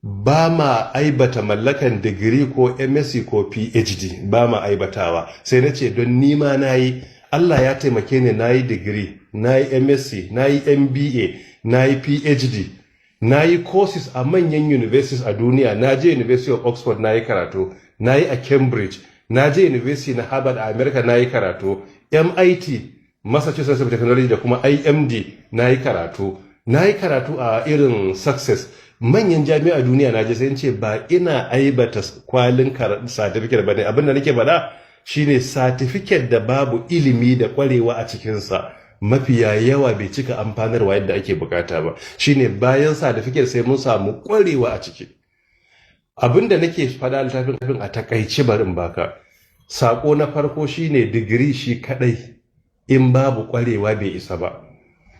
Ba ma aibata mallakan digiri ko MSc ko PhD, ba ma aibatawa. Sai na ce don nima na yi, Allah ya taimake ni, na yi digiri, na yi MSc, na yi MBA, na yi PhD, na yi courses a manyan universities a duniya. Na je University of Oxford na yi karatu, na yi a Cambridge, na je University na Harvard a America na yi karatu, MIT, Massachusetts Institute of Technology, da kuma IMD na yi karatu. Na yi karatu a irin Success, manyan jami'a duniya na je. Sai ce ba ina aibata kwalin certificate ba ne. Abin da nake faɗa shine, certificate da babu ilimi da kwarewa a cikinsa, mafiya yawa bai cika amfanarwa yadda ake bukata ba. Shine bayan certificate sai mun samu kwarewa a ciki. Abin da nake faɗa littafin a takaice, barin baka sako na farko, shine digiri shi kadai in babu kwarewa bai isa ba.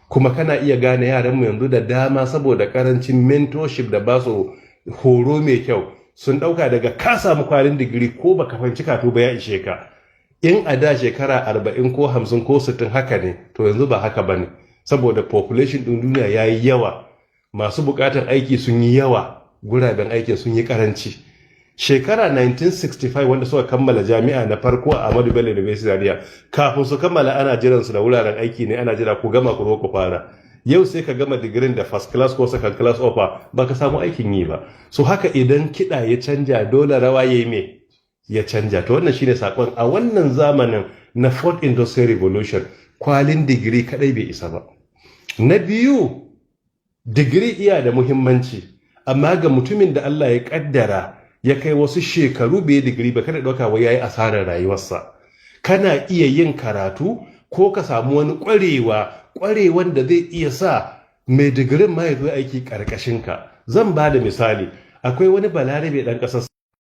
Kuma kana iya gane yaranmu yanzu da dama, saboda karancin mentorship da ba su horo mai kyau, sun dauka daga ka samu kwalin digiri ko baka fahimci karatu ba ya ishe ka. In a da shekara 40 ko 50 ko 60 haka ne, to yanzu ba haka bane, saboda population din duniya ya yi yawa, masu bukatar aiki sun yi yawa, guraben aiki sun yi karanci. Shekara 1965, wanda suka kammala jami'a na farko a Ahmadu Bello University Zaria, kafin su kammala ana jiran su da wuraren aiki ne, ana jira ku gama ku zo ku fara. Yau sai ka gama digirin da first class ko second class upper, ba ka samu aikin yi ba. So haka idan kiɗa ya canja, dole rawa ya yi me ya canja. To wannan shine sakon. A wannan zamanin na Fourth Industrial Revolution, kwalin digiri kadai bai isa ba. Na biyu, digiri iya da muhimmanci, amma ga mutumin da Allah ya kaddara ya kai wasu shekaru bai digiri ba, kada ɗauka wai yayi asarar rayuwarsa. Kana iya yin karatu ko ka samu wani ƙwarewa, ƙwarewan da zai iya sa mai digirin ma ya zo aiki ƙarƙashinka. Zan ba da misali. Akwai wani Balarabe ɗan ƙasar